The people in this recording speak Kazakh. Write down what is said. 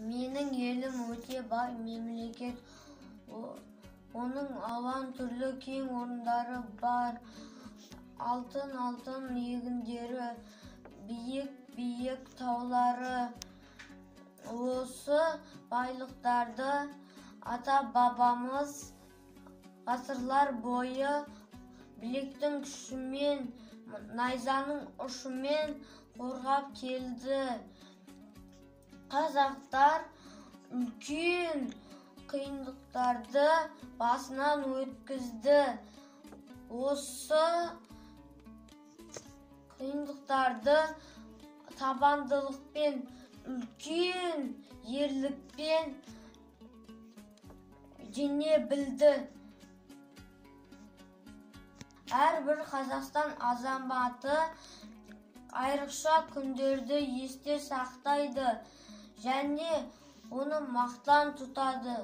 Менің елім өте бай мемлекет. Оның алуан түрлі кен орындары бар. Алтын-алтын егіндері, биік-биік таулары. Осы байлықтарды ата-бабамыз ғасырлар бойы білектің күшімен, найзаның ұшымен қорғап келді. Қазақтар үлкен қиындықтарды басынан өткізді. Осы қиындықтарды табандылықпен, үлкен ерлікпен жеңе білді. Әрбір Қазақстан азаматы айрықша күндерді есте сақтайды және оны мақтан тұтады.